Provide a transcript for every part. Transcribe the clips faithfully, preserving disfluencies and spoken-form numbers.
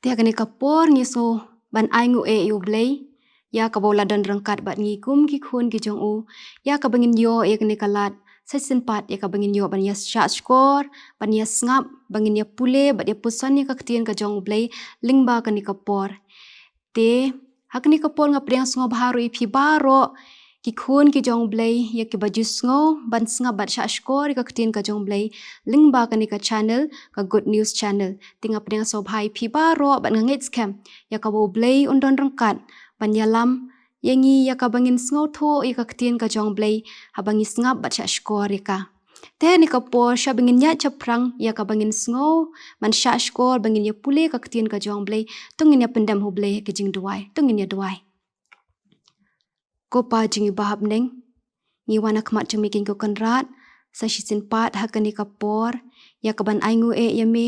Te ha kane ka por ngi sngew ban ai nguh ïa U Blei, ïa kaba u la don ryngkat bad ngi kum ki khun ki jong u, ïa kaba ngin ïoh ïa kane ka lad sa shisien pat, ïa kaba ngin ïoh ban ïa shahshkor, ban ïa sngap, ba ngin ïa pule bad ïa puson ïa ka ktien ka jong U Blei lyngba kane ka por. Te ha kane ka por nga pdiang sngewbha ruh ïa phi baroh ki khun ki jong U Blei, ïa kiba ju sngew ban sngap bad shahshkor ïa ka ktien ka jong U Blei lyngba kane ka channel, ka Good News Channel. Te nga pdiang sngewbha ïa phi baroh bad nga ngeit skhem ïa kaba U Blei un don ryngkat ban ïalam ïa ngi, ïa kaba ngin sngewthuh ïa ka ktien ka jong U Blei haba ngi sngap bad shahshkor ïa ka. Te ha kane ka por, shwa ba ngin ïaid shaphrang ïa kaba ngin sngew ban shahshkor, ba ngin ïa pule ka ktien ka jong U Blei, to ngin ïa pyndem ha U Blei ha ka jingduwai. To ngin ïa duwai. Ko Pa jong ngi ba ha bneng, ngi wan ha khmat jong me, Kynrad Kynrad, sa shisien pat ha kane ka por, ïa kaban ai nguh eh ïa me,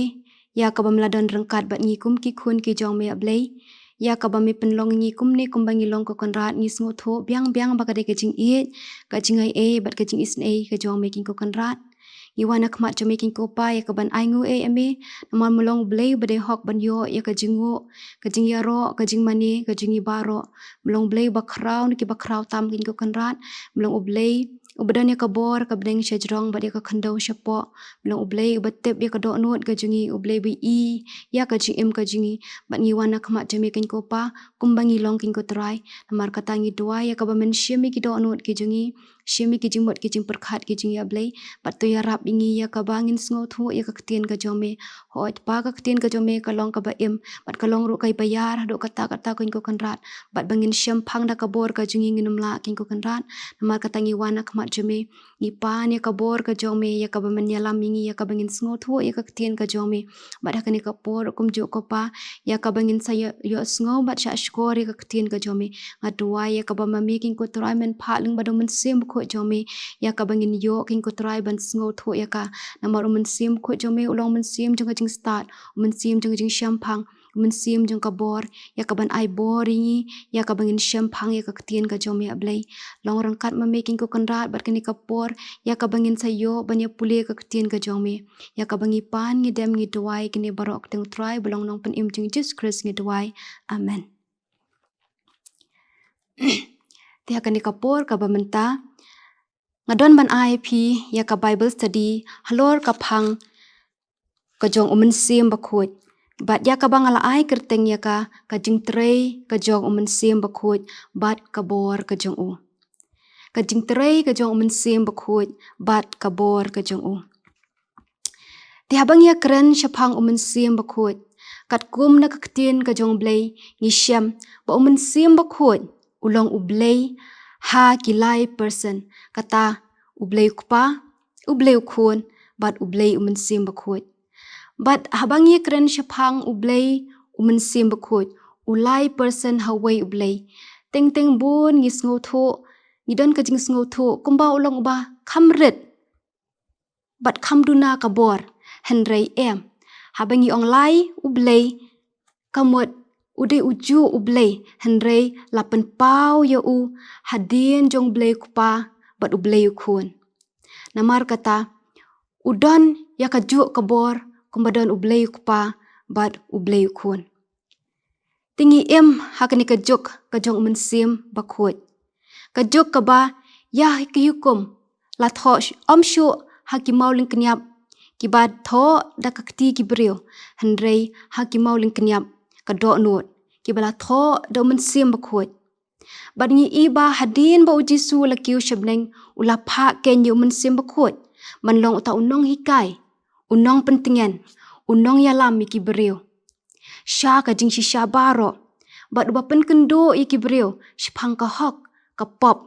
ïa kaba me la don ryngkat bad ngi kum ki khun ki jong me, A Blei. Ïa kaba me pynlong ngi kumne kumba ngi long, ko Kynrad, ngi sngewthuh biang biang ba ka dei ka jingïeit, ka jingai ei bad ka jingisynei ka jong me, Kynrad Kynrad. Ngi wan ha khmat jong me, Kynrad ko Pa, ïa kaban ai nguh eh ïa me, namar me long U Blei uba dei hok ban ïoh ïa ka jingnguh, ka jingïaroh, ka jingmane ka jong ngi baroh. Me long U Blei uba khraw na kiba khraw tam, Kynrad ko Kynrad. Me long U Blei uba don ïa ka bor ka bneng sha jrong bad ïa ka khyndew shapoh. Me long U Blei uba tip ïa ka dohnud ka jong ngi, U Blei uba ïohi ïa ka jingim ka jong ngi. Bad ngi wan ha khmat jong me, Kynrad ko Pa, kumba ngi long, Kynrad ko Trai. Namar kata ngi duwai ïa kaba men shim ïa ki dohnud ki jong ngi, shim ïa ki jingmut ki jingpyrkhat ki jong ngi, A Blei. Bad to ïarap ïa ngi ïa kaba ngin sngewthuh ïa ka ktien ka jong me. Hooid Pa, ka ktien ka jong me ka long kaba im, bad ka long ruh kaba ïar haduh katta katta, Kynrad ko Kynrad. Bad ba ngin shemphang da ka bor ka jong ngi, ngin ym lah, Kynrad ko Kynrad. Namar kata ngi wan ha khmat jong me, ngi pan ïa ka bor ka jong me, ïa kaba men ïalam ïa ngi, ïa kaba ngin sngewthuh ïa ka ktien ka jong me. Bad ha kane ka por kumjuh, ko Pa, ïa kaba ngin sa ïoh, ïohsngew bad shahshkor ïa ka ktien ka jong me, nga duwai ïa kaba ma me, Kynrad ko Trai, men phah lyngba U Mynsiem Bakhuid jong me, ïa kaba ngin ïoh, Kynrad ko Trai, ban sngewthuh ïa ka. Namar U Mynsiem Bakhuid jong me u long U Mynsiem jong ka jingstad, U Mynsiem jong ka jingshemphang, U Mynsiem jong ka bor, ïa kaban ai bor ïa ngi, ïa kaba ngin shemphang ïa ka ktien ka jong me, A Blei. Long ryngkat ma me, Kynrad ko Kynrad, bad kane ka por, ïa kaba ngin sa ïoh ban ïa pule ka ktien ka jong me. Ïa kaba ngi pan, ngi dem, ngi duwai kine baroh ha ka kyrteng U Trai uba long U Nongpynim jong ngi, Jisu Khrist, ngi duwai. Amen. Te ha kane ka por kaba mynta, nga don ban ai ïa phi ïa ka Bible study halor ka phang ka jong U Mynsiem Bakhuid. Bad ïa kaba nga la ai kyrteng ïa ka, ka jingtrei ka jong U Mynsiem Bakhuid bad ka bor ka jong u. Ka jingtrei ka jong U Mynsiem Bakhuid bad ka bor ka jong u. Te haba ngi ïakren shaphang U Mynsiem Bakhuid, katkum na ka ktien ka jong U Blei, ngi shem ba U Mynsiem Bakhuid u long U Blei ha ki lai person, kata U Blei U Kpa, U Blei U Khun, bad U Blei U Mynsiem Bakhuid. Bad haba ngi ïakren shaphang U Blei U Mynsiem Bakhuid, u lai person ha uwei U Blei, teng teng bun ngi sngewthuh, ngi don ka jingsngewthuh kumba u long uba kham rit bad kham duna ka bor. Hynrei em. Haba ngi ong lai U Blei, ka mut u dei ujuh U Blei, hynrei la pynpaw ïa u hadien jong U Blei U Kpa bad U Blei U Khun. Namar kata, u don ïa kajuh ka bor kumba don U Blei U Kpa bad U Blei U Khun. Te ngi im ha kane ka juk ka jong U Mynsiem Bakhuid. Ka juk kaba ïa ki hukum la thoh sh-, ym shuh ha ki mawlyngkniap kiba thoh da ka kti ki briew, hynrei ha ki mawlyngkniap ka dohnud kiba la thoh da U Mynsiem Bakhuid. Bad ngi i ba hadien ba U Jisu u la kiew sha bneng, u la phah keiñ ïa U Mynsiem Bakhuid ban long uta u nonghikai, u nongpyntngen, u nongïalam ïa ki briew sha ka jingshisha baroh, bad uba pynkynduh ïa ki briew shaphang ka hok, ka pop,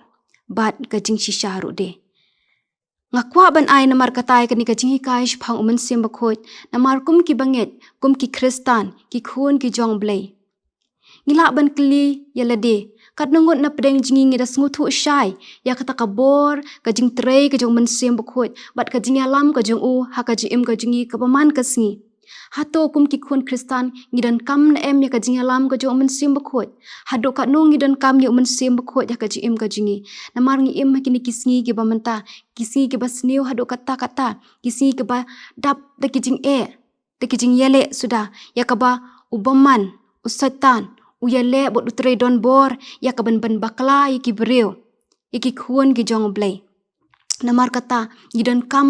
bad ka jingshisha ruh de. Nga kwah ban ai namar kata ïa kane ka jinghikai shaphang U Mynsiem Bakhuid, namar kum ki bangeit, kum ki Khristan, ki khun ki jong U Blei, ngi lah ban kylli ïa lade, katno ngut na pdeng jong ngi ngi da sngewthuh shai ïa kata ka bor, ka jingtrei ka jong U Mynsiem Bakhuid, bad ka jingïalam ka jong u ha ka jingim ka jong ngi kaba man ka sngi? Hato kum ki khun Khristan ngi donkam ne em ïa ka jingïalam ka jong U Mynsiem Bakhuid? Haduh katno ngi donkam ïa U Mynsiem Bakhuid ha ka jingim ka jong ngi? Namar ngi im ha kine ki sngi kiba mynta, ki sngi kiba sniew haduh katta katta, ki sngi kiba dap da ki jingeh, da ki jingïaleh suda, ïa kaba u bymman, u Soitan, u ïaleh bad u trei donbor ïa ka ban ban bakla ïa ki briew, ïa ki khun ki jong U Blei. Namar kata, ngi donkam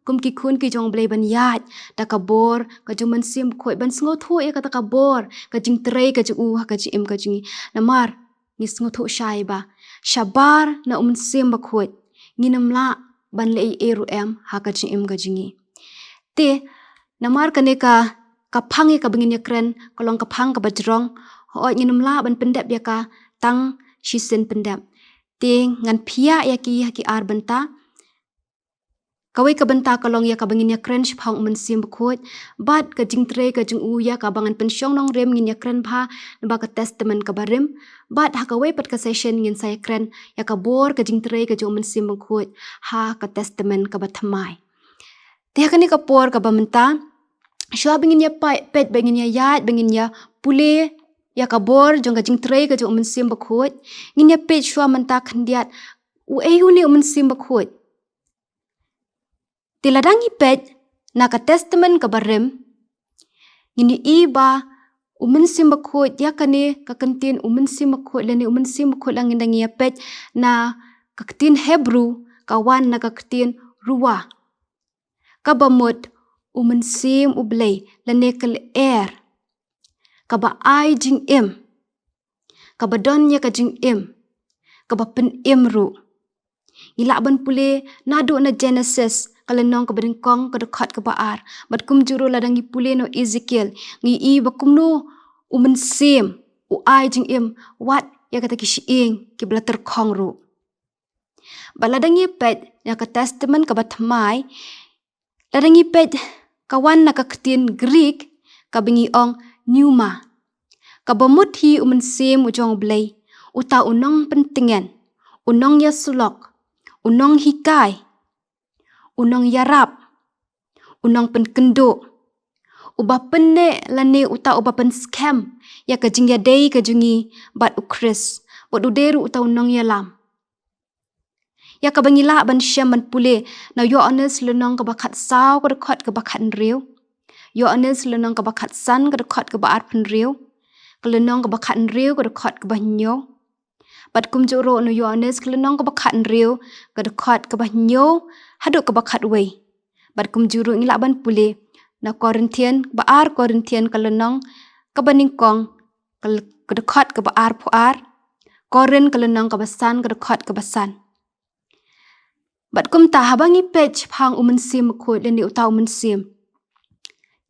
kum ki khun ki jong U Blei ban ïaid da ka bor ka jong U Mynsiem Bakhuid, ban sngewthuh ïa kata ka bor ka jingtrei ka jong u ha ka jingim ka jong ngi. Namar ngi sngewthuh shai ba shabar na U Mynsiem Bakhuid, ngin ym lah ban leh ei ei ruh em ha ka jingim ka jong ngi. Te namar kane ka, ka phang ïa kaba ngin ïakren ka long ka phang kaba jrong. Hooid, ngin ym lah ban pyndep ïa ka tang shisien pyndep. Te ngan phiah ïa ki ha ki ar bynta. Kawei ka bynta ka long ïa kaba ngin ïakren shaphang U Mynsiem Bakhuid bad ka jingtrei ka jong u, ïa kaba ngan pynshong nongrim ngin ïakren bha naba ka Testament kaba rim. Bad ha kawei pat ka session ngin sa ïakren ïa ka bor ka jingtrei ka jong U Mynsiem Bakhuid ha ka Testament kaba thymmai. Te ha kane ka por kaba mynta, shuwa ba ngin ïa pai-, peit, ba ngin ïa ïaid, ba ngin ïa pule ïa ka bor jong ka jingtrei ka jong U Mynsiem Bakhuid, ngin ïa peit shuwa mynta khyndiat uei une U Mynsiem Bakhuid. Te lada ngi peit na ka Testament kaba rim, ngin ïohi ba U Mynsiem Bakhuid, ïa kane ka kyntien U Mynsiem Bakhuid lane U Mynsiem Bakhuid, lada ngi ïa peit na ka ktien Hebru, ka wan na ka ktien ruah, kaba mut U Mynsiem U Blei lane ka lyer kaba ai jingim, kaba don ïa ka jingim, kaba pynim ruh. Ngi lah ban pule naduh na Genesis ka lynnong kaba nyngkong ka dkhot kaba ar, bad kumjuh ruh lada ngi pule na u Ezekiel, ngi ïohi ba kumno U Mynsiem u ai jingim wat ïa kata ki shyieng kiba la tyrkhong ruh. Bad lada ngi peit ïa ka Testament kaba thymmai, lada ngi peit, ka wan na ka ktien Greek kaba ngi ong pneuma, kaba mut hi U Mynsiem u jong U Blei, uta u nongpyntngen, u nongïasyllok, u nonghikai, u nongïarap, u nongpynkynduh, uba pynneh lane uta uba pynskhem ïa ka jingïadei ka jong ngi bad U Khrist, bad u dei ruh uta u nongïalam. Ïa kaba ngi lah ban shem ban pule na Ïoannis lynnong kaba khatsaw ka dkhot kaba khathynriew, Ïoannis lynnong kaba khatsan ka dkhot kaba arphew hynriew, ka lynnong kaba khathynriew ka dkhot kaba hynñiew. Bad kumjuh ruh na Ïoannis ka lynnong kaba khathynriew ka dkhot kaba hynñiew haduh kaba khatwei. Bad kumjuh ruh ngi lah ban pule na Korintian, ba ar Korintian ka lynnong kaba nyngkong ka l-, ka dkhot kaba arphew ar, Korin ka lynnong kaba san ka dkhot kaba san. Bad kumta haba ngi peit shaphang U Mynsiem Bakhuid lane uta U Mynsiem,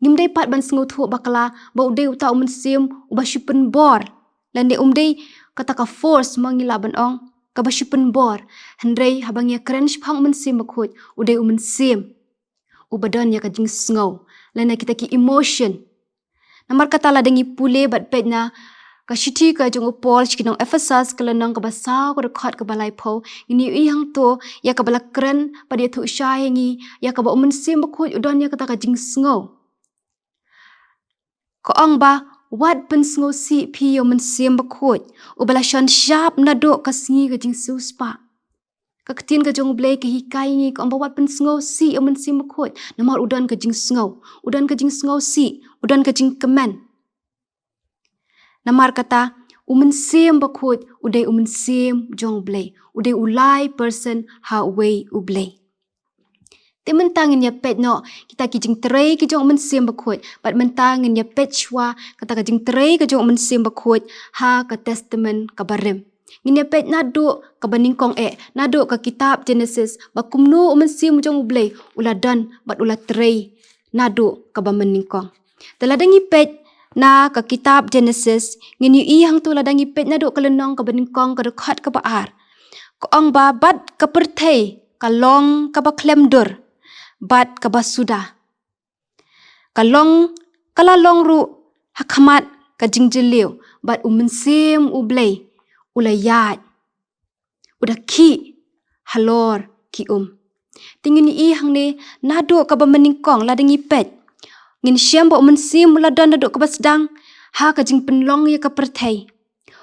ngim dei pat ban sngewthuh bakla ba u dei uta U Mynsiem uba shu pynbor, lane um dei kata ka force, ma ngi lah ban ong, kaba shu pynbor. Hynrei haba ngi ïakren shaphang U Mynsiem Bakhuid, u dei U Mynsiem uba don ïa ka jingsngew lane kita ki emotion. Namar kata lada ngi pule bad peit na ka shithi ka jong u Paul sha ki nong Ephesus ka lynnong kaba saw ka dkhot kaba laiphew, ngin ïohi hangto ïa kaba la kren bad ïathuh shai ïa ngi ïa kaba U Mynsiem Bakhuid u don ïa kata ka jingsngew. Ka ong ba, wat pynsngewsih phi ïa U Mynsiem Bakhuid, uba la shon shap naduh ka sngi ka jingsiewspah. Ka ktien ka jong U Blei ka hikai ïa ngi, ka ong ba wat pynsngewsih ïa U Mynsiem Bakhuid, namar u don ka jingsngew, u don ka jingsngewsih, u don ka jingkmen. Namar kata, U Mynsiem Bakhuid u dei U Mynsiem jong U Blei, u dei u lai person ha uwei U Blei. Te mynta ngin ïa peit noh kita ki jingtrei ki jong U Mynsiem Bakhuid, bad mynta ngin ïa peit shuwa kata ka jingtrei ka jong U Mynsiem Bakhuid ha ka Testament kaba rim. Ngin ïa peit naduh kaba nyngkong eh, naduh ka kitab Genesis, ba kumno U Mynsiem jong U Blei u la don bad u la trei naduh kaba mynnyngkong. Te lada ngi peit na ka kitab Genesis, ngin ïohi hangto lada ngi peit naduh ka lynnong kaba nyngkong ka dkhot kaba ar, ka ong ba, bad ka pyrthei ka long kaba khlem dur bad kaba suda. Ka long, ka la long ruh ha khmat ka jingjylliew, bad U Mynsiem U Blei u la ïaid, u da khih halor ki um. Te ngin ïohi hangne naduh kaba mynnyngkong lada ngi peit, ngin shem ba U Mynsiem u la don naduh kaba sdang ha ka jingpynlong ïa ka pyrthei.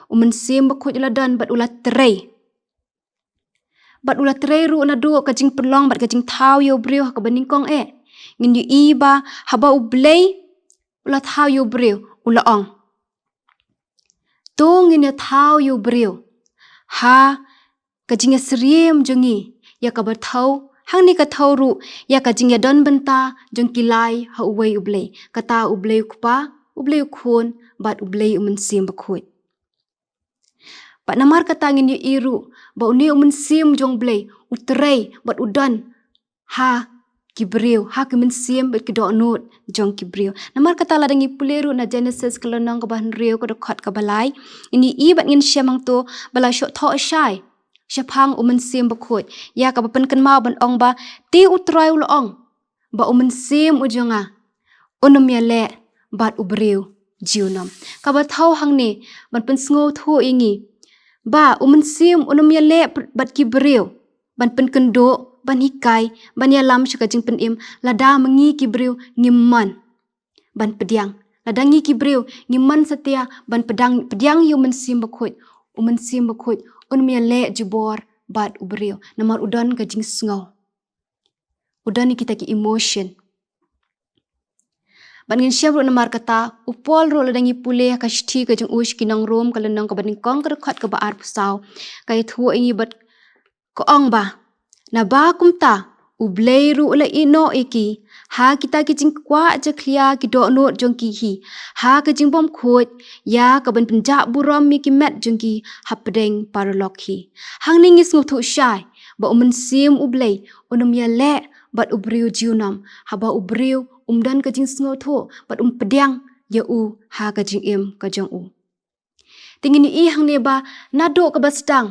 U Mynsiem Bakhuid u la don bad u la trei. Bad u la trei ruh naduh ka jingpynlong bad ka jingthaw ïa u briew ha kaba nyngkong eh. Ngin ïohi ba haba U Blei u la thaw ïa u briew, u la ong, to ngin ïa thaw ïa u briew ha ka jingïasyriem jong ngi, ïa kaba thew, hangne ka thew ruh ïa ka jingïadon bynta jong ki lai ha uwei u Blei, kata u Blei u Kpa, u Blei u Khun, bad u Blei u Mynsiem Bakhuid. Bad namar kata ngin ïohi ruh ba une u Mynsiem jong u Blei u trei bad u don ha ki briew, ha ki mynsiem bad ki dohnud jong ki briew. Namar kata lada ngi pule ruh na Genesis ka lynnong kaba hynriew ka dkhot kaba lai, ngin ïohi bad ngin shem hangto ba la shoh thoh shai shaphang u Mynsiem Bakhuid, ïa kaba pynkynmaw ban ong ba, te U Trai u la ong ba u mynsiem u jong nga un ym ïaleh bad u briew junom. Kaba thew hangne ban pynsngewthuh ïa ngi ba u mynsiem un ym ïaleh bad ki briew ban pynkynduh, ban hikai, ban ïalam sha ka jingpynim, lada ma ngi ki briew ngim mon ban pdiang. Lada ngi ki briew ngim mon satia ban pdiang, pdiang ïa u Mynsiem Bakhuid, u Mynsiem Bakhuid un ym ïaleh jubor bad u briew, namar u don ka jingsngew, u don ïa kita ki emotion. Bad ngin shem ruh namar kata, u Paul ruh lada ngi pule ha ka shithi ka jong u sha ki nong Rom ka lynnong kaba nyngkong ka dkhot kaba arphew saw, ka ïathuh ïa ngi bad ka ong ba, naba kumta u Blei ruh u la ïehnoh ïa ki ha kita ki jingkwah jakhlia ki dohnud jong ki hi, ha ka jingbymkhuid, ïa kaban pynjah burom ïa ki met jong ki hapdeng paralok hi. Hangne ngi sngewthuh shai ba u Mynsiem u Blei un ym ïaleh bad u briew junom haba u briew um don ka jingsngewthuh bad um pdiang ïa u ha ka jingim ka jong u. Te ngin ïohi hangne ba naduh kaba sdang,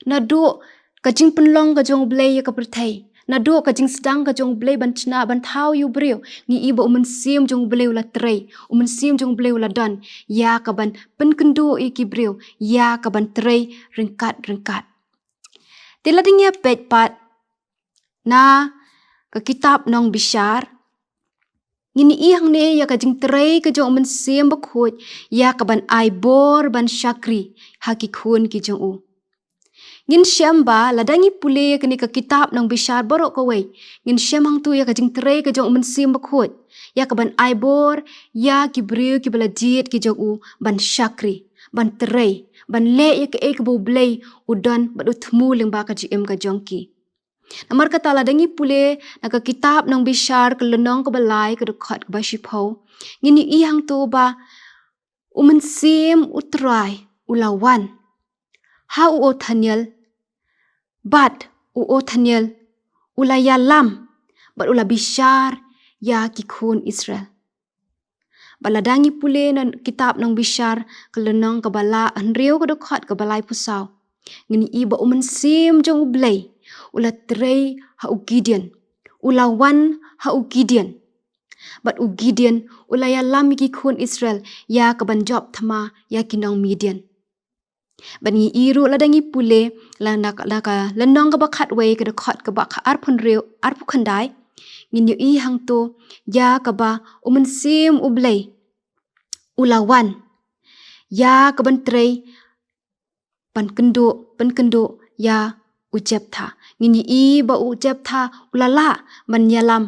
naduh ka jingpynlong ka jong u Blei ïa ka pyrthei, naduh ka jingsdang ka jong u Blei ban shna ban thaw ïa u briew, ngi ïohi ba u Mynsiem jong u Blei u la trei, u Mynsiem jong u Blei u la don ïa kaban pynkynduh ïa ki briew, ïa kaban trei ryngkat ryngkat. Te lada ngi ïa peit pat na ka kitab Nongbishar, ngin ïohi hangne ïa ka jingtrei ka jong u Mynsiem Bakhuid ïa kaban ai bor ban shakri ha ki khun ki jong u. Ngin shem ba lada ngi pule ïa kane ka kitab Nongbishar baroh kawei, ngin shem hangto ïa ka jingtrei ka jong u Mynsiem Bakhuid ïa kaban ai bor ïa ki briew kiba la jied ki jong u ban shakri, ban trei, ban leh ïa kaei kaba u Blei u don bad u thmu lyngba ka jingim ka jong ki. Namar kata lada ngi pule na ka kitab Nongbishar ka lynnong kaba lai ka dkhot kaba shiphew, ngin ïohi hangto ba u Mynsiem u Trai u la wan ha u Othniel, bad u Othniel u la ïalam bad u la bishar ïa ki khun Israel. Bad lada ngi pule na kitab Nongbishar ka lynnong kaba la hynriew ka dkhot kaba laiphew saw, ngin ïohi ba u Mynsiem jong u Blei u la trei ha u Gideon, u la wan ha u Gideon. Bad u Gideon u la ïalam ïa ki khun Israel ïa kaban jop thma ïa ki nong Midian. Bad ngi ïohi ruh lada ngi pule la na ka, na ka lynnong kaba khatwei ka dkhot kaba kha-, arphew hynriew, arphew khyndai, ngin ïohi hangto ïa kaba u Mynsiem u Blei u la wan ïa kaban trei ban kynduh, ban kynduh ïa u Jeptha. Ngin ïohi ba u Jeptha u la lah ban ïalam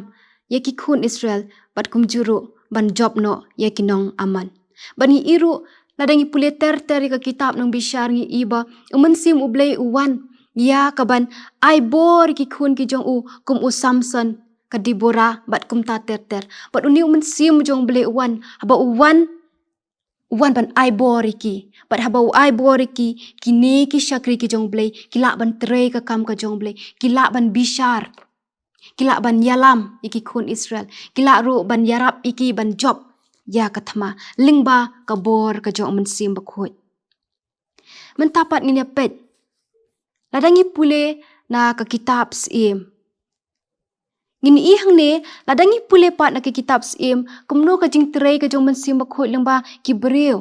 ïa ki khun Israel bad kumjuh ruh ban jop noh ïa ki nong Ammon. Bad ngi ïohi ruh lada ngi pule ter ter ïa ka kitab Nongbishar ngi ïohi ba u Mynsiem u Blei u wan ïa kaban ai bor ïa ki khun ki jong u kum u Samson, ka Deborah bad kumta ter ter. Bad une u Mynsiem jong u Blei u wan, haba u wan, u wan ban ai bor ïa ki. Bad haba u ai bor ïa ki, kine ki shakri ki jong u Blei ki lah ban trei ka kam ka jong u Blei, ki lah ban bishar, ki lah ban ïalam ïa ki khun Israel, ki lah ruh ban ïarap ïa ki ban jop ïa ka thma lyngba ka bor ka jong u Mynsiem Bakhuid. Mynta pat ngin ïa peit lada ngi pule na ka kitab Syiem. Ngin ïohi hangne lada ngi pule pat na ka kitab Syiem kumno ka jingtrei ka jong u Mynsiem Bakhuid lyngba ki briew.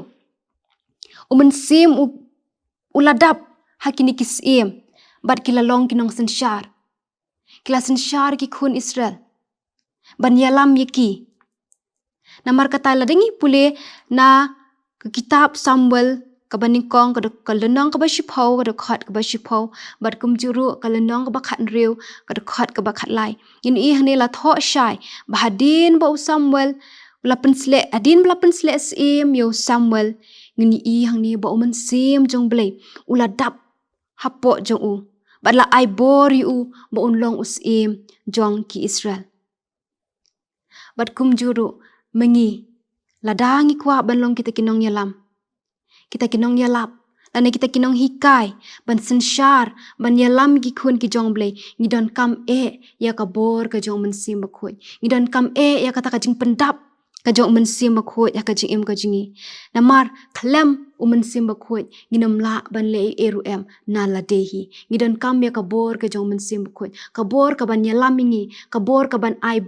U Mynsiem u, u la dap ha kine ki syiem bad ki la long ki nongsynshar. Ki la synshar ki khun Israel ban ïalam ïa ki. Namar kata lada ngi pule na ka kitab Samuel kaba nyngkong ka dok-, ka lynnong kaba shiphew, ka dkhot kaba shiphew, bad kumjuh ruh ka lynnong kaba khathynriew, ka dkhot kaba khatlai, ngin ïohi hangne la thoh shai ba hadien ba u Samuel la pynsleh, hadien ba la pynsleh syiem ïa u Samuel, ngin ïohi hangne ba u Mynsiem jong u Blei u la dap hapoh jong u, bad la ai bor ïa u ba un long u syiem jong ki Israel. Bad kumjuh ruh ma ngi, lada ngi kwah ban long kita ki nongïalam, kita ki nongïalap, lane kita ki nonghikai, ban synshar, ban ïalam ki khun ki jong u Blei, ngi donkam eh ïa ka bor ka jong u Mynsiem Bakhuid. Ngi donkam eh ïa kata ka jingpyndap ka jong u Mynsiem Bakhuid ha ka jingim ka jong ngi. Namar khlem u Mynsiem Bakhuid ngin ym lah ban leh ei ei ruh em na lade hi. Ngi donkam ïa ka bor ka jong u Mynsiem Bakhuid, ka bor kaban ïalam ïa ngi, ka bor kaban ai,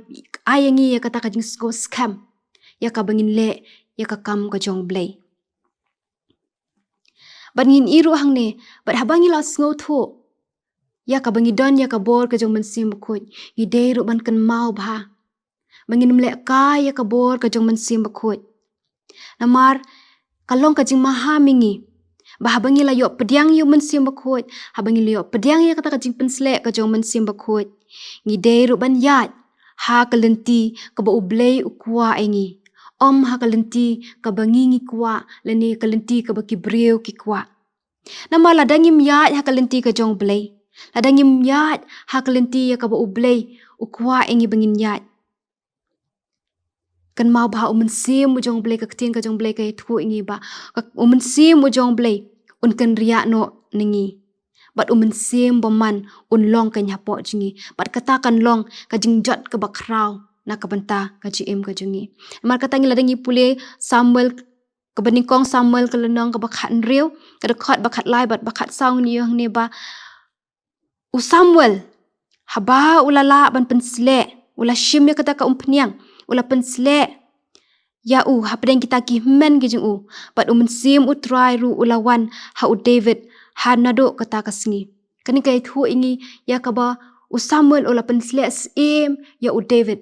ai ïa ngi ïa kata ka jingsngewskhem ïa kaba ngin leh ïa ka kam ka jong u Blei. Bad ngin ïohi ruh hangne, bad haba ngi la sngewthuh ïa kaba ngi don ïa ka bor ka jong u Mynsiem Bakhuid, ngi dei ruh ban kynmaw bha ba ngin ym leh kai ïa ka bor ka jong u Mynsiem Bakhuid. Namar ka long ka jingmaham ïa ngi ba haba ngi la ïoh pdiang ïa u Mynsiem Bakhuid, haba ngi la ïoh pdiang ïa kata ka jingpynsleh ka jong u Mynsiem Bakhuid, ngi dei ruh ban ïaid ha ka lynti kaba u Blei u kwah ïa ngi, ym ha ka lynti kaba ngi ngi kwah lane ka lynti kaba ki briew ki kwah. Namar lada ngim ïaid ha ka lynti ka jong u Blei, lada ngim ïaid ha ka lynti ïa kaba u Blei u kwah ïa ngi ba ngin ïaid, kynmaw bha, u Mynsiem u jong u Blei, ka ktien ka jong u Blei ka ïathuh ïa ngi ba ka, u Mynsiem u jong u Blei un kynriah noh na ngi, bad u Mynsiem Bymman un long keiñ hapoh jong ngi, bad kata kan long ka jingjot kaba khraw na ka bynta ka jingim ka jong ngi. Namar kata ngi, lada ngi pule Samuel, kaba nyngkong Samuel ka lynnong kaba khathynriew, ka dkhot ba khatlai bad ba khatsaw, ngi ïohi hangne ba u Samuel, haba u la lah ban pynsleh, u la shim ïa kata ka umphniang, u la pynsleh ïa u hapdeng kita ki hynmen ki jong u, bad u Mynsiem u Trai ruh u la wan ha u David ha naduh kata ka sngi. Kane ka ïathuh ïa ngi ïa kaba u Samuel u la pynsleh syiem ïa u David.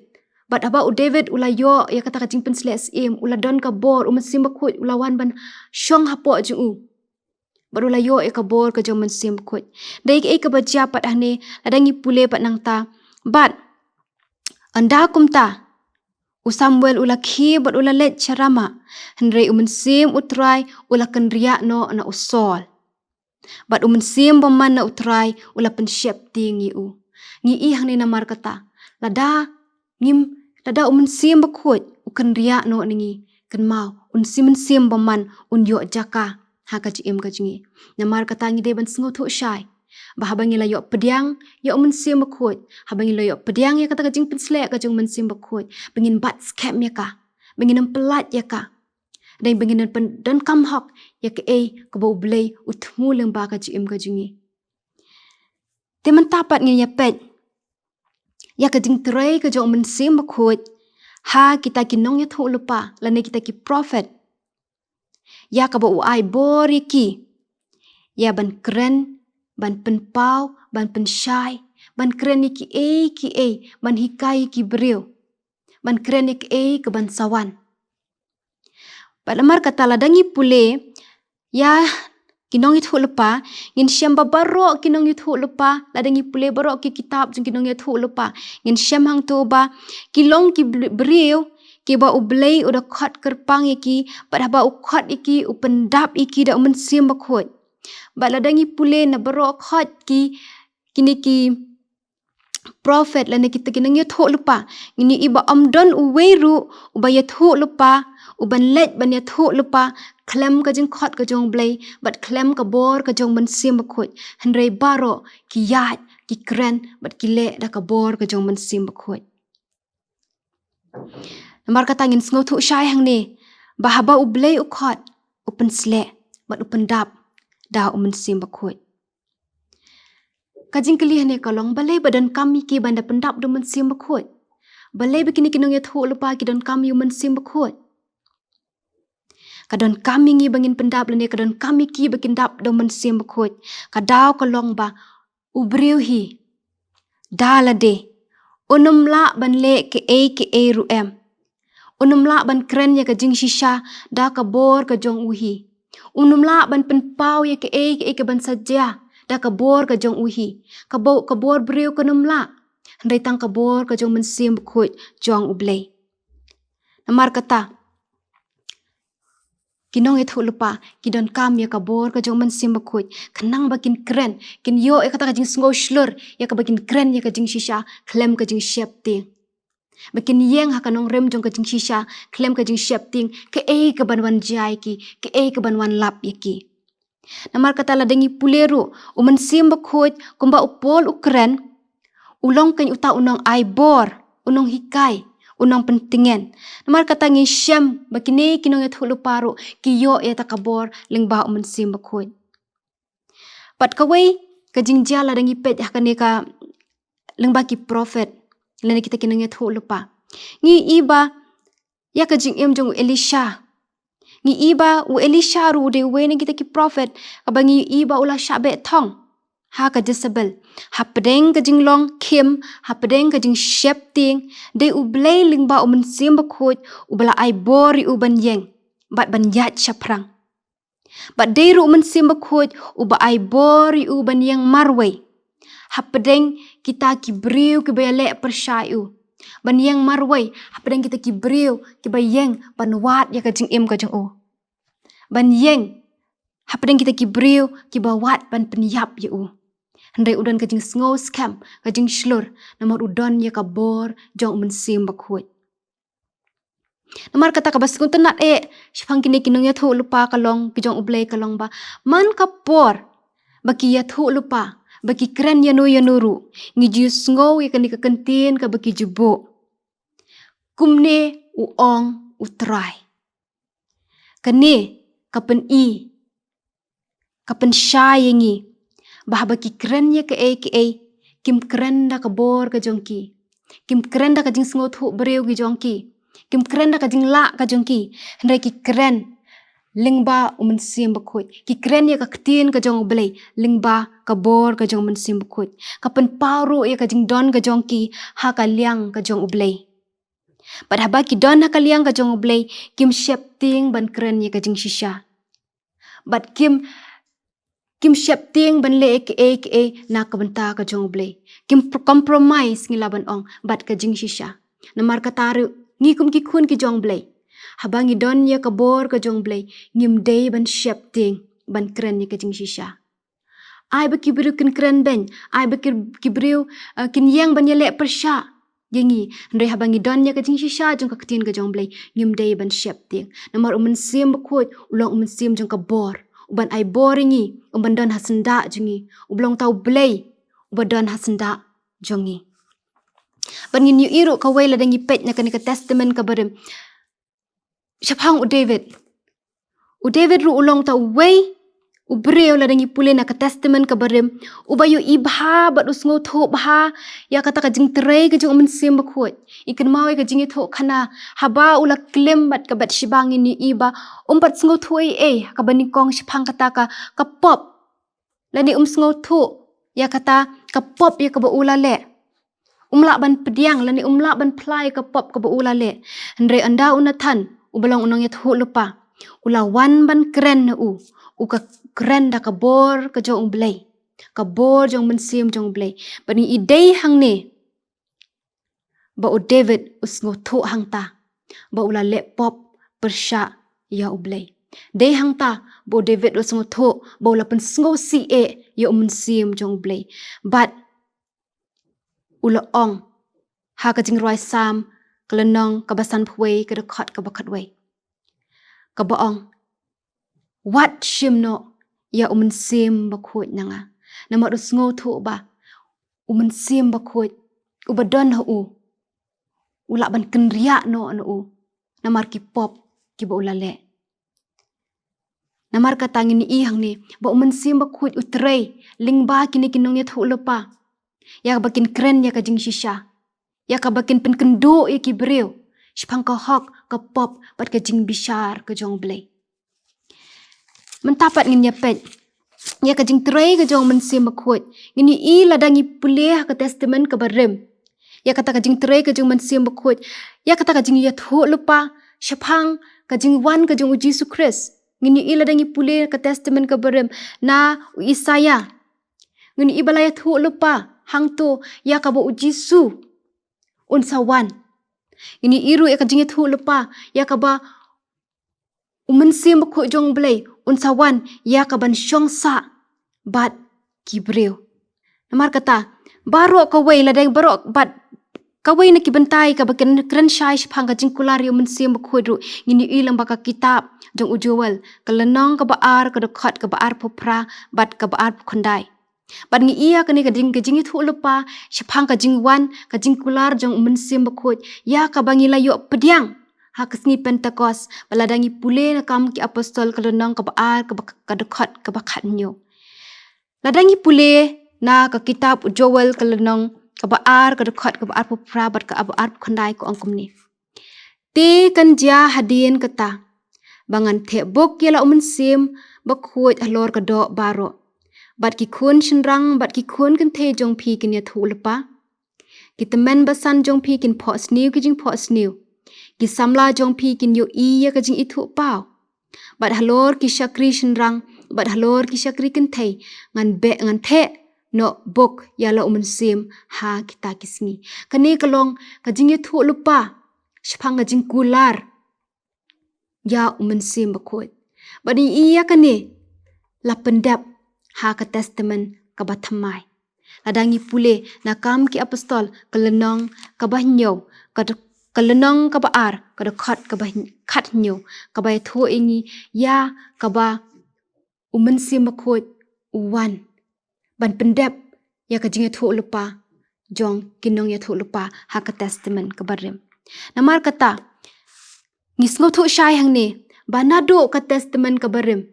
Bad haba u David u la ïoh ïa kata ka jingpynsleh syiem, u la don ka bor, u Mynsiem Bakhuid u la wan ban shong hapoh jong u, bad u la ïoh ïa ka bor ka jong u Mynsiem Bakhuid. Dei kaei kaba jia pat hangne, lada ngi pule pat nangta. Bad ynda kumta, u Samuel u la khie bad u la leit sha Rama, hynrei u Mynsiem u Trai u la kynriah noh na u Saul, bad u Mynsiem Bymman na u Trai u la pynsheptieng ïa u. Ngi ïohi hangne, namar kata, lada ngim, lada u Mynsiem Bakhuid u kynriah noh na ngi, kynmaw, u Mynsiem, Mynsiem Bymman un ïoh jaka ha ka jingim ka jong ngi. Namar kata ngi dei ban sngewthuh shai ba haba ngi la ïoh pdiang ïa u Mynsiem Bakhuid, haba ngi la ïoh pdiang ïa kata ka jingpynsleh ka jong u Mynsiem Bakhuid, ba ngin bat skhem ïa ka, ba ngin ym pyllait ïa ka, dei ba ngin pyn-, donkam hok ïa kaei kaba u Blei u thmu lyngba ka jingim ka jong ngi. Te mynta pat ngin ïa peit ïa ka jingtrei ka jong u Mynsiem Bakhuid ha kita ki nongïathuhlypa lane kita ki prophet, ïa kaba u ai bor ïa ki ïa ban kren, ban pynpaw, ban pynshai, ban kren ïa kiei kiei, ban hikai ïa ki briew, ban kren ïa kiei kaban sa wan. Bad namar kata, lada ngi pule ïa ki nongïathuhlypa, ngin shem ba baroh ki nongïathuhlypa, lada ngi pule baroh ki kitab jong ki nongïathuhlypa, ngin shem hangto ba ki long ki br-, briew kiba u Blei u da khot kyrpang ïa ki, bad haba u khot ïa ki, u pyndap ïa ki da u Mynsiem Bakhuid. Bad lada ngi pule na baroh khot ki, kine ki prophet lane kita ki nongïathuhlypa, ngin ïohi ba ym don uwei ruh uba ïathuhlypa, uban leit ban ïathuhlypa khlem ka jingkhot ka jong u Blei bad khlem ka bor ka jong u Mynsiem Bakhuid. Hynrei baroh ki ïaid, ki kren bad ki leh da ka bor ka jong u Mynsiem Bakhuid. Namar kata ngin sngewthuh shai hangne ba haba u Blei u khot, u pynsleh bad u pyndap da u Mynsiem Bakhuid. Ka jingkylli hangne ka long, balei ba donkam ïa ki ban da pyndap da u Mynsiem Bakhuid? Balei ba kine ki nongïathuhlypa ki donkam ïa u Mynsiem Bakhuid? Ka donkam ïa ngi ba ngin pyndap lane ka donkam ïa ki ba kin dap da u Mynsiem Bakhuid? Ka daw ka long ba u briew hi, da lade, un ym lah ban leh kiei kiei ruh em. Un ym lah ban kren ïa ka jingshisha da ka bor ka jong u hi. Un ym lah ban pynpaw ïa kiei kiei kaban sa jia da ka bor ka jong u hi. Ka bo-, ka bor briew kan ym lah. Hynrei tang ka bor ka jong u Mynsiem Bakhuid jong u Blei. Namar kata, ki nongïathuhlypa ki donkam ïa ka bor ka jong u Mynsiem Bakhuid, khnang ba kin kren, kin ïoh ïa kata ka jingsngew shlur ïa kaba kin kren ïa ka jingshisha khlem ka jingsheptieng. Ba kin ïeng ha ka nongrim jong ka jingshisha khlem ka jingsheptieng, kaei kaban wan jia ïa ki, kaei kaban wan lap ïa ki. Namar kata, lada ngi pule ruh, u Mynsiem Bakhuid, kumba u Paul u kren, u long kein uta u nongai bor, u nonghikai, u nongpyntngen. Namar kata, ngi shem ba kine ki nongïathuhlypa ruh ki ïoh ïa kata ka bor lyngba u Mynsiem Bakhuid. Bad kawei ka jingjia lada ngi peit ha kane ka, lyngba ki prophet, lane kita ki nongïathuhlypa, ngi i ba ïa ka jingim jong u Elisha. Ngi i ba u Elisha ruh u dei uwei na kita ki prophet, kaba ngi i ba u la shah beh thong ha ka Jezebel. Hapdeng ka jinglong khim, hapdeng ka jingsheptieng, dei U Blei lyngba u Mynsiem Bakhuid uba la ai bor ïa u ban ïeng bad ban ïaid shaphrang. Bad dei ruh u Mynsiem Bakhuid uba ai bor ïa u ban ïeng marwei hapdeng kita ki briew kiba ïaleh pyrshah ïa u. Ban ïeng marwei hapdeng kita ki briew kiba ïeng ban wad ïa ka jingim ka jong u. Ban ïeng hapdeng kita ki briew kiba wad ban pynïap ïa u. Hynrei u don ka jingsngew skhem, ka jingshlur, namar u don ïa ka bor jong u Mynsiem Bakhuid. Namar kata, kaba sngewtynnad eh shaphang kine ki nongïathuhlypa ka long, ki jong U Blei ka long ba, man ka por ba ki ïathuhlypa, ba ki kren ïano ïano ruh, ngi ju sngew ïa kane ka kyntien kaba ki ju buh: Kumne u ong U Trai. Kane ka pyni, ka pynshai ïa ngi ba haba ki kren ïa kaei kaei, kim kren da ka bor ka jong ki, kim kren da ka jingsngewthuh briew ki jong ki, kim kren da ka jinglah ka jong ki, hynrei ki kren lyngba u Mynsiem Bakhuid. Ki kren ïa ka ktien ka jong U Blei lyngba ka bor ka jong u Mynsiem Bakhuid. Ka pynpaw ruh ïa ka jingdon ka jong ki ha ka liang ka jong U Blei. Bad haba ki don ha ka liang ka jong U Blei, kim sheptieng ban kren ïa ka jingshisha. Bad kim, kim sheptieng ban leh ïa kaei kaei na ka bynta ka jong U Blei. Kim pr-, compromise, ngi lah ban ong, bad ka jingshisha. Namar kata ruh, ngi kum ki khun ki jong U Blei, haba ngi don ïa ka bor ka jong U Blei, ngim dei ban sheptieng ban kren ïa ka jingshisha. Ai ba ki briew kin kren beiñ, ai ba ki, ki briew, eh, kin ïeng ban ïaleh pyrshah ïa ngi. Hynrei haba ngi don ïa ka jingshisha jong ka ktien ka jong U Blei, ngim dei ban sheptieng. Namar u Mynsiem Bakhuid u long u mynsiem jong ka bor, uban ai bor ïa ngi, uban don ha syndah jong ngi. U long uta U Blei uba don ha syndah jong ngi. Bad ngin ïohi ruh kawei lada ngi peit na kane ka Testament kaba rim, shaphang u David. U David ruh u long uta uwei u briew, lada ngi pule na ka Testament kaba rim, uba ïohi bha bad u sngewthuh bha ïa kata ka jingtrei ka jong u Mynsiem Bakhuid. Ngi kynmaw ïa ka jingïathuhkhana, haba u la klim bad ka Bathsheba, ngin ïohi ba um pat sngewthuh ei ei ha kaba nyngkong shaphang kata ka, ka pop. Lane um sngewthuh ïa kata ka pop ïa kaba u la leh. Um lah ban pdiang lane um lah ban phla ïa ka pop kaba u la leh. Hynrei ynda u Nathan, uba long u nongïathuhlypa, u la wan ban kren ha u, u ka kren da ka bor ka jong U Blei, ka bor jong u Mynsiem jong U Blei. Bad ngi i dei hangne ba u David u sngewthuh hangta ba u la leh pop pyrshah ïa U Blei. Dei hangta ba u David u sngewthuh ba u la pynsngewsih eh ïa u Mynsiem jong U Blei. Bad u la ong ha ka Jingrwai Salm ka lynnong kaba sanphew, ka dkhot kaba khatwei, kaba ong: Wat shim noh ïa u Mynsiem Bakhuid na nga. Namar u sngewthuh ba u Mynsiem Bakhuid uba don ha u, u lah ban kynriah noh na u namar ki pop kiba u la leh. Namar kata ngin ïohi hangne ba u Mynsiem Bakhuid u trei lyngba kine ki nongïathuhlypa, ïa kaba kin kren ïa ka jingshisha, ïa kaba kin pynkynduh ïa ki briew shaphang ka hok, ka pop bad ka jingbishar ka jong U Blei. Mynta pat ngin ïa peit ïa ka jingtrei ka jong u Mynsiem Bakhuid. Ngin ïohi lada ngi pule ha ka Testament kaba rim ïa kata ka jingtrei ka jong u Mynsiem Bakhuid, ïa kata ka jingïathuhlypa shaphang ka jingwan ka jong u Jisu Khrist. Ngin ïohi lada ngi pule ka Testament kaba rim na u Isaïah. Ngin ïohi ba la ïathuhlypa hangto ïa kaba u Jisu un sa wan. Ngin ïohi ruh ïa ka jingïathuhlypa ïa kaba u Mynsiem Bakhuid jong U Blei un sa wan ïa ka ban shong sah bad ki briew. Namar kata, baroh kawei, lada baroh bad kawei na ki bynta kaba kren, kren shai shaphang ka jingkular ïa u Mynsiem Bakhuid ruh ngin ïohi lyngba ka kitab jong u Joel, ka lynnong kaba ar, ka dkhot kaba arphew phra bad kaba arphew khyndai. Bad ngi ïohi ïa kane ka jing, ka jingïathuhlypa shaphang ka jingwan, ka jingkular jong u Mynsiem Bakhuid ïa kaba ngi la ïoh pdiang ha ka sngi Pentekost, ba lada ngi pule na Kam ki Apostol ka lynnong kaba ar, kaba, ka dkhot kaba khathynñiew. Lada ngi pule na ka kitab u Joel ka lynnong kaba ar, ka dkhot kaba arphew phra bad kaba arphew khyndai, ka ong kumne: Te kan jia hadien kata ba ngan theh buk ïa la u Mynsiem Bakhuid halor ka doh baroh, bad ki khun shynrang bad ki khun kynthei jong phi kin ïathuhlypa. Ki tymmen basan jong phi kin phohsniew ki jingphohsniew. Ki samla jong phi kin ïohi ïa ka jingithuhpaw. Bad halor ki shakri shynrang bad halor ki shakri kynthei ngan beh, ngan theh noh buk ïa la u Mynsiem ha kita ki sngi. Kane ka long ka jingïathuhlypa shaphang ka jingkular ïa u Mynsiem Bakhuid. Bad ngi ïohi ïa kane la pyndep ha ka Testament kaba thymmai. Lada ngi pule na Kam ki Apostol ka lynnong kaba hynñiew, ka d-, ka lynnong kaba ar, ka dkhot kaba hyn-, khathynñiew, kaba ïathuh ïa ngi ïa kaba u Mynsiem Bakhuid u wan ban pyndep ïa ka jingïathuhlypa jong ki nongïathuhlypa ha ka Testament kaba rim. Namar kata, ngi sngewthuh shai hangne ba naduh ka Testament kaba rim,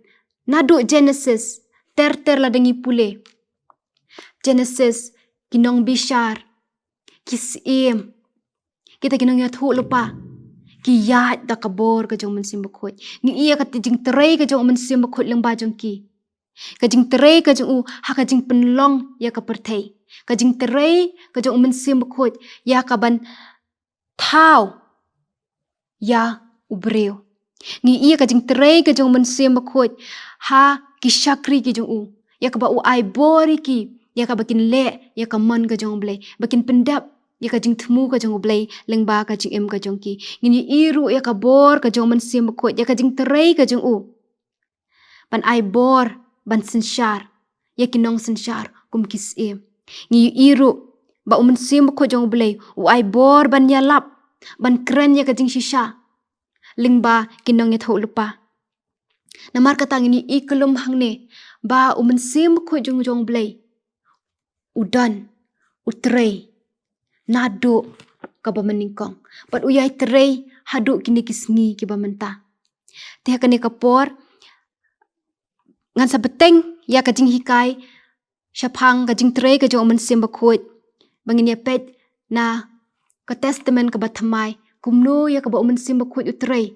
naduh Genesis, ter ter lada ngi pule Genesis, ki nongbishar, ki syiem, kita ki nongïathuhlypa, ki ïaid da ka bor ka jong u Mynsiem Bakhuid. Ngi ïohi ïa ka jingtrei ka jong u Mynsiem Bakhuid lyngba jong ki. Ka jingtrei ka jong u ha ka jingpynlong ïa ka pyrthei. Ka jingtrei ka jong u Mynsiem Bakhuid ïa ka ban thaw ïa u briew. Ngi ïohi ïa ka jingtrei ka jong u Mynsiem Bakhuid ha ki shakri ki jong u, ïa kaba u ai bor ïa ki, ïa kaba kin leh ïa ka mon ka jong u Blei, ba kin pyndep ïa ka jingthmu ka jong u Blei lyngba ka jingim ka jong ki. Ngi ïohi ruh ïa ka bor ka jong u Mynsiem Bakhuid, ïa ka jingtrei ka jong u ban ai bor, ban synshar ïa ki nongsynshar kum ki syiem. Ngi ïohi ruh ba u Mynsiem Bakhuid jong u Blei u ai bor ban ïalap, ban kren ïa ka jingshisha lyngba ki nongïathuhlypa. Namar kata ngin ïohi kyllum hangne ba u Mynsiem Bakhuid jong, jong u Blei u don, u trei naduh kaba mynnyngkong bad u ïai trei haduh kine ki sngi kiba mynta. Te ha kane ka por ngan sa bteng ïa ka jinghikai shaphang ka jingtrei ka jong u Mynsiem Bakhuid, ba ngin ïa peit na ka Testament kaba thymmai, kumno ïa kaba u Mynsiem Bakhuid u trei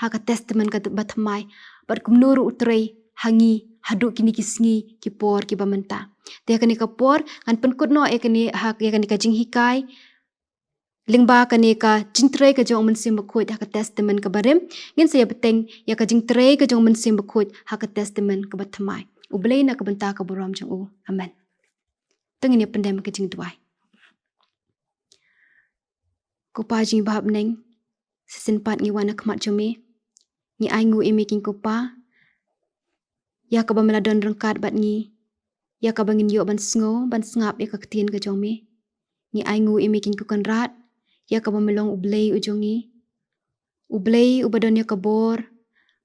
ha ka Testament kaba thymmai, bad kumno ruh u trei ha ngi haduh kine ki sngi ki por kiba mynta. Te ha kane ka por ngan pynkut noh ïa kane, ha, ïa kane ka jinghikai lyngba kane ka jingtrei ka jong u Mynsiem Bakhuid ha ka Testament kaba rim. Ngin sa ïa bteng ïa ka jingtrei ka jong u Mynsiem Bakhuid ha ka Testament kaba thymmai. U Blei na ka bynta ka burom jong u. Amen. To ngin ïa pyndem ka jingduwai. Ko Pa jong ngi ba ha bneng, sa shisien pat ngi wan ha khmat jong me. Ngi ainguh ïa me ko Pa ïa kaba me la don ryngkat bad ngi, ïa kaba ngin ïoh ban sngew, ban sngap ïa ka ktien ka jong me. Ngi ainguh ïa me ko Kynrad ïa kaba me long U Blei u jong ngi, U Blei uba don ïa ka bor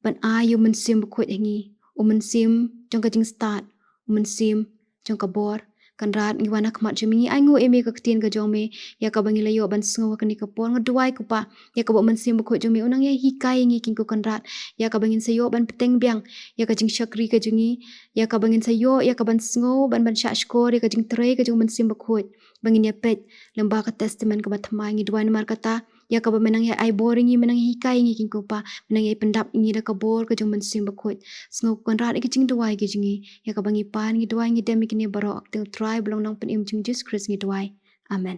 ban ai ïa u Mynsiem Bakhuid ha ngi, u mynsiem jong ka jingstad, u mynsiem jong ka bor. Kynrad, ngi wan ha khmat jong me, ngi ainguh ïa me ka ktien ka jong me ïa kaba ngi la ïoh ban sngew ha kane ka por. Nga duwai ko Pa ïa kaba u Mynsiem Bakhuid jong me un nang ïa hikai ïa ngi ko Kynrad, ïa kaba ngin sa ïoh ban bteng biang ïa ka jingshakri ka jong ngi, ïa kaba ngin sa ïoh ïa ka ban sngew, ban, ban shahshkor ïa ka jingtrei ka jong u Mynsiem Bakhuid ba ngin ïa peit lyngba ka Testament kaba thymmai. Ngi duwai namar kata ïa kaba me nang ïa ai bor ïa ngi, me nang ïa hikai ïa ngi ko Pa, me nang ïa pyndap ïa ngi da ka bor ka jong u Mynsiem Bakhuid. Sngew ko Kynrad ïa ka jingduwai ka jong ngi, ïa kaba ngi pan, ngi duwai, ngi dem ïa kine baroh ha ka kyrteng U Trai uba long Nongpynim jong ngi Jisu Khrist ngi duwai. Amen.